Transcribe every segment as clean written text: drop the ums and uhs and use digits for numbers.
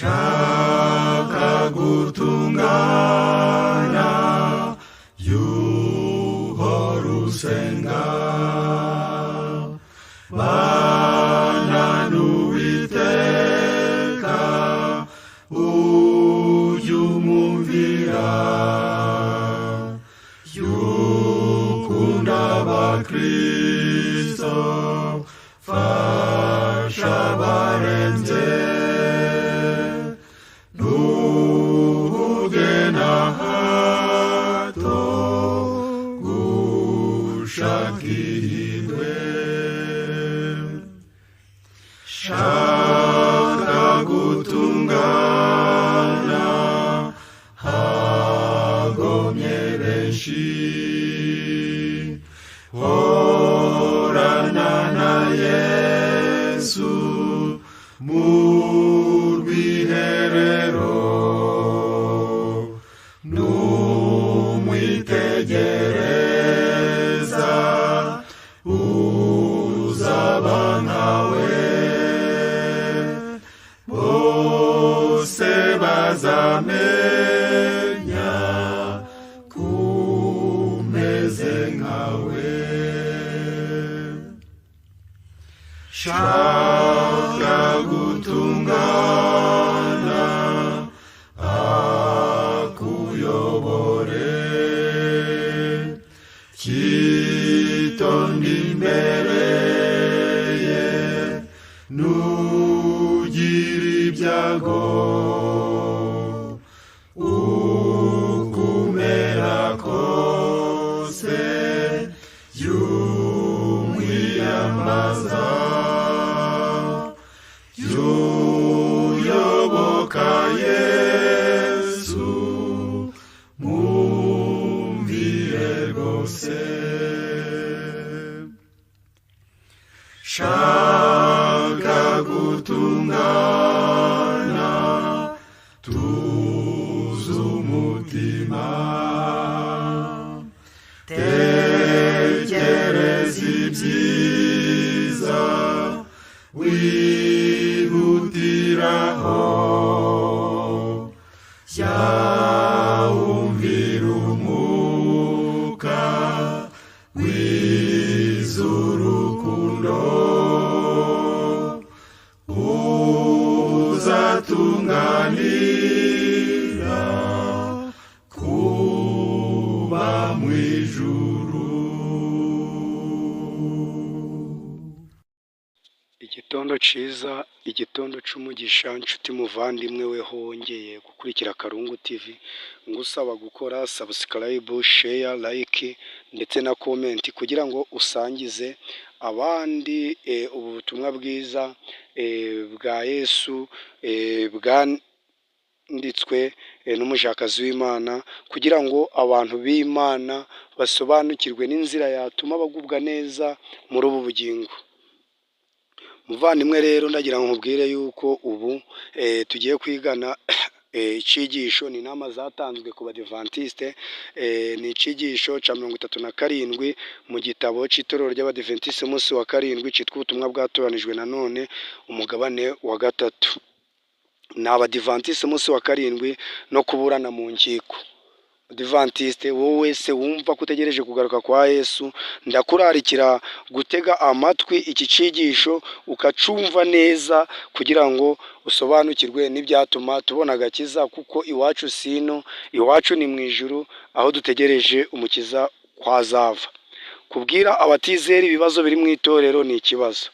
Shaka gutungana, yuhora usenga. Bana n'Uwiteka, ujye umwumvira. Yukunda abakristo, fasha abarembye. Ntuhuge na hato gushaka ihirwe. Shaka gutungana, hagomye benshi. Horana na Yesu mu rwiherero, numwitegereza uzaba nkawe. Bose bazamenya kumeze nkawe. Shaka gutungana, akuyobore. Cyitonde imbere ye, nugira ibyago. Ukumera kose, yumwiyambaza. Yuyoboka Yesu, mwumvire rwose. Shaka gutungana, tuzi umutima. Tekereza ibyiza wihutiraho, jya wumvira umwuka w'urukundo, uzatunganira kuba mu ijuru. Igitondo cyiza, igitondo cy'umugisha, nshuti muvandimwe we wongeye gukurikira Karungu TV, ngusaba gukora subscribe, share, like ndetse na comment kugira ngo usangize abandi ubu butumwa bwiza bwa Yesu bwanditswe n'umujakazi w'Imana, kugira ngo abantu b'Imana basobanukirwe n'inzira yatuma bagubwa neza muri ubu bugingo. Muvandimwe rero, ndagira ngo nkubwire yuko ubu tugiye kwigana icyigisho, ni inama zatanzwe ku Badivantiste, ni icyigisho cya 37 mu gitabo cy'itorero ry'Abadiventisite umunsi wa karindwi, cyitwa Ubutumwa bwatoranijwe nanone, umugabane wa gatatu. Ni Abadivantisite umunsi wa karindwi no kuburana mu nkiko. Adivantiste wowe wese wumva ko utegereje kugaruka kwa Yesu, ndakurarikira gutega amatwi iki cyigisho ukacumva neza kugira ngo usobanukirwe n'ibyatuma tubona agakiza, kuko iwacu sino, iwacu ni mu ijuru aho dutegereje Umukiza kwazava. Kubwira abatizera ibibazo biri mu itorero ni ikibazo.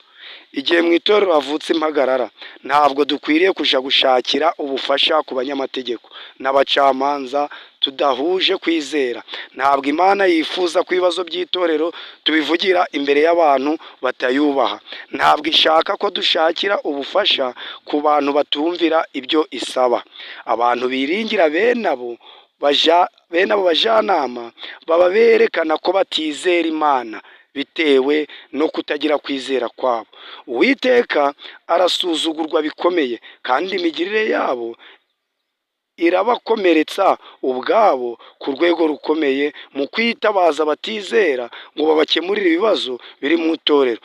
Igihe mu itorero havutse impagarara, ntabwo dukwiriye kujya gushakira ubufasha ku banyamategeko n'abacamanza tudahuje kwizera. Ntabwo Imana yifuza ko ibibazo by'itorero tubivugira imbere y'abantu batayubaha. Ntabwo ishaka ko dushakira ubufasha ku bantu batumvira ibyo isaba. Abantu biringira bene abo bajyanama baba berekana ko batizera Imana bitewe no kutagira kwizera kwabo. Uwiteka arasuzugurwa bikomeye, kandi imigirire yabo irabakomeretsa ubwabo ku rwego rukomeye mu kwitabaza abatizera ngo babakemurire ibibazo biri mu itorero.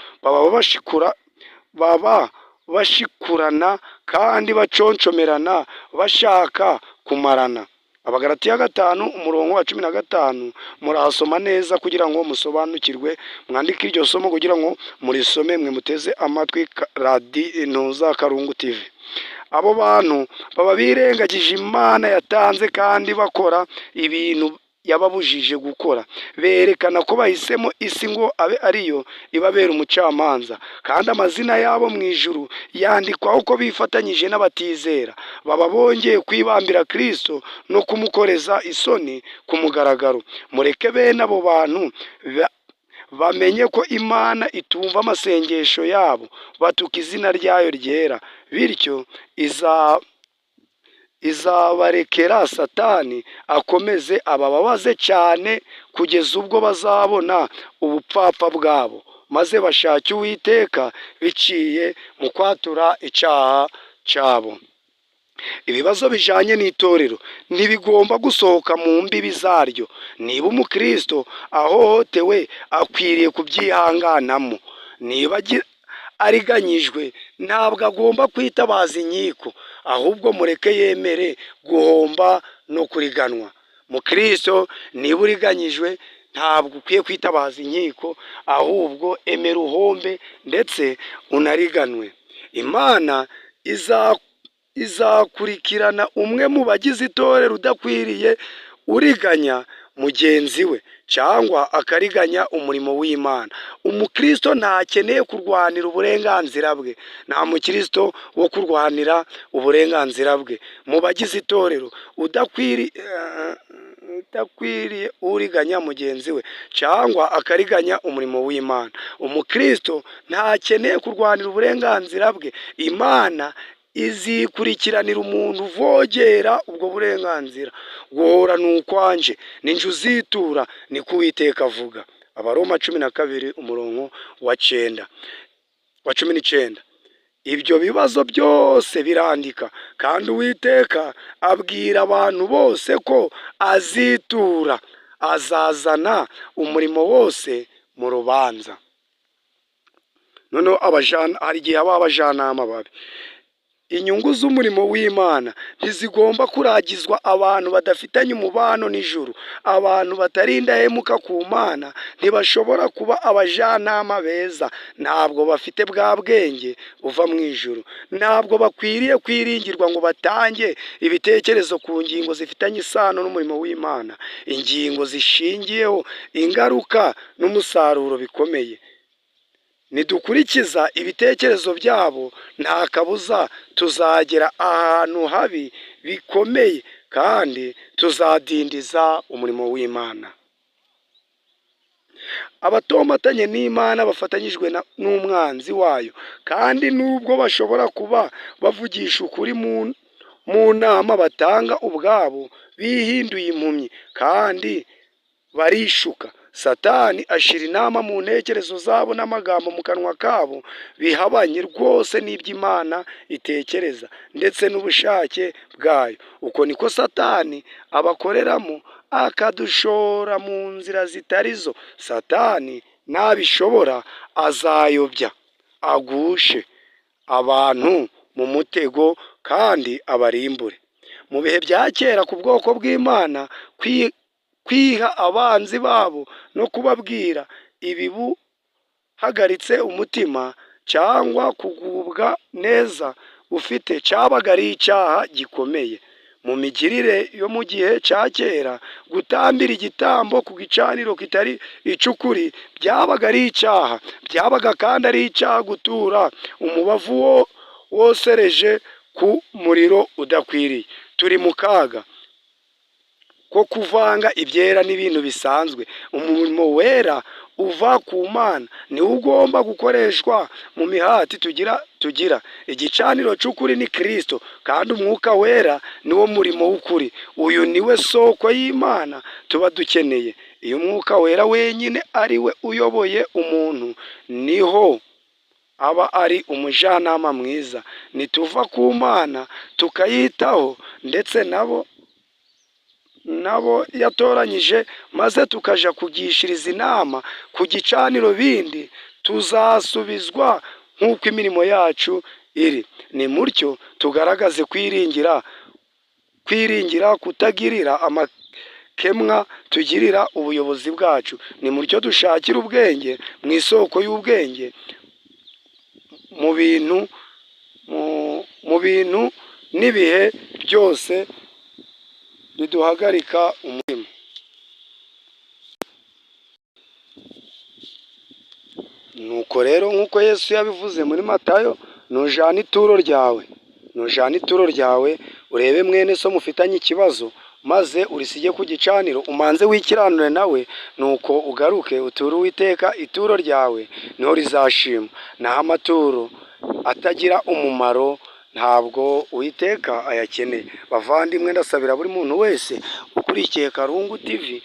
Baba bashikurana. kandi baconcomerana bashaka kumarana. Abagalatiya 5 umurongo wa 15, murahasoma neza kugira ngo musobanukirwe, mwandike iryo somo kugira ngo murisome mwe muteze amatwi radi ntuza Karungu TV. Abo bantu baba birengagije Imana yatanze kandi bakora ibintu yababujije gukora. Berekana ko bahisemo isi ngo abe ariyo ibabera umucamanza, kandi amazina yabo mu ijuru yandikwaho ko bifatanyije n'abatizera. Baba bongeye kwibambira Kristo no kumukoreza isoni ku mugaragaro. Mureke bene abo bantu bamenye ko Imana itumva amasengesho yabo, batuka izina ryayo ryera, bityo izabarekera Satani akomeze abababaze cyane kugeza ubwo bazabona ubupfapfa bwabo, maze bashake Uwiteka biciye mu kwatura icyaha cyabo. Ibibazo bijanye n'itorero ntibigomba gusohoka mu mbibi zaryo. Niba umukristo ahohotewe, akwiriye kubyihanganamo. Niba ariganyijwe, ntabwo agomba kwitabaza inkiko, ahubwo mureke yemere guhomba no kuriganwa. Mukristo, niba uriganyijwe, ntabwo ukwiye kwitabaza inkiko, ahubwo emera uhombe ndetse unariganwe. Imana izakurikirana umwe mu bagize itorero udakwiriye, uriganya mugenzi we cyangwa akariganya umurimo w'Imana. Umukristo ntakeneye kurwanira uburenganzira bwe. Nta mukristo wo kurwanira uburenganzira bwe mu bagize itorero udakwiriye, uriganya mugenzi we cyangwa akariganya umurimo w'Imana. Umukristo ntakeneye kurwanira uburenganzira bwe. Imana izikurikiranira umuntu uvogera ubwo burenganzira. Guhora ni ukwanje, ninjye uzitura, niko Uwiteka avuga. Abaroma 12 umurongo wa 9, wa 19. Ibyo bibazo byose birandika, kandi Uwiteka abwira abantu bose ko azitura, azazana umurimo wose mu rubanza. Noneho hari igihe haba abajyanama babi. Inyungu z'umurimo w'Imana ntizigomba kuragizwa abantu badafitanye umubano n'ijuru. Abantu batari indahemuka ku Mana ntibashobora kuba abajyanama beza. Ntabwo bafite bwa bwenge buva mu ijuru. Ntabwo bakwiriye kwiringirwa ngo batange ibitekerezo ku ngingo zifitanye isano n'umurimo w'Imana, ingingo zishingiyeho ingaruka n'umusaruro bikomeye. Nidukurikiza ibitekerezo byabo, nta kabuza tuzagera ahantu habi bikomeye kandi tuzadindiza umurimo w'Imana. Abatomatanye n'Imana bafatanyijwe n'umwanzi wayo, kandi nubwo bashobora kuba bavugisha ukuri mu nama batanga, ubwabo bihinduye impumyi kandi barishuka. Satani ashira inama mu ntekerezo zabo n'amagambo mu kanwa kabo bihabanye rwose n'iby'Imana itekereza ndetse n'ubushake bwayo. Uko niko Satani abakoreramo, akadushora mu nzira zitari zo. Satani nabishobora azayobya, agushe abantu mu mutego kandi abarimbure. Mu bihe bya kera, ku bwoko bw'Imana kwiha abanzi babo no kubabwira ibibuhagaritse umutima cyangwa kugubwa neza ufite cyabaga ari icyaha gikomeye. Mu migirire yo mu gihe cya kera, gutambira igitambo ku gicaniro kitari icy'ukuri byabaga ari icyaha. Byabaga kandi ari icyaha gutura umubavu wo wosereje ku muriro udakwiriye. Turi mu kaga ko kuvanga ibyera n'ibintu bisanzwe. Umurimo wera uva ku Mana niwo ugomba gukoreshwa mu mihati tugira. Igicaniro cy'ukuri ni Kristo, kandi Umwuka Wera niwo murimo w'ukuri. Uyu niwe soko y'Imana tuba dukeneye. Iyo Umwuka Wera wenyine ari we uyoboye umuntu, niho aba ari umujyanama mwiza. Nituva ku Mana tukayitaho ndetse nabo yatoranyije, maze tukaja kugishiriza inama ku gicaniro bindi, tuzasubizwa nk'uko imirimo yacu. iri. Ni mutyo tugaragaze kwiringira, kwiringira kutagirira amakemwa tugirira ubuyobozi bwacu. Ni mutyo dushakira ubwenge mu isoko y'ubwenge, mu bintu mu bintu n'ibihe byose biduhagarika umutima. Nuko rero nk'uko Yesu yabivuze muri Matayo, nujana ituro ryawe, nujana ituro ryawe urebe mwene so mufitanye ikibazo, maze urisige ku gicaniro, umanze wikiranure nawe, nuko ugaruke uture Uwiteka ituro ryawe, niho rizashima. Naho amaturo atagira umumaro ntabwo Uwiteka ayakeneye. Bavandimwe, ndasabira buri muntu wese ukurikiye Karungu TV.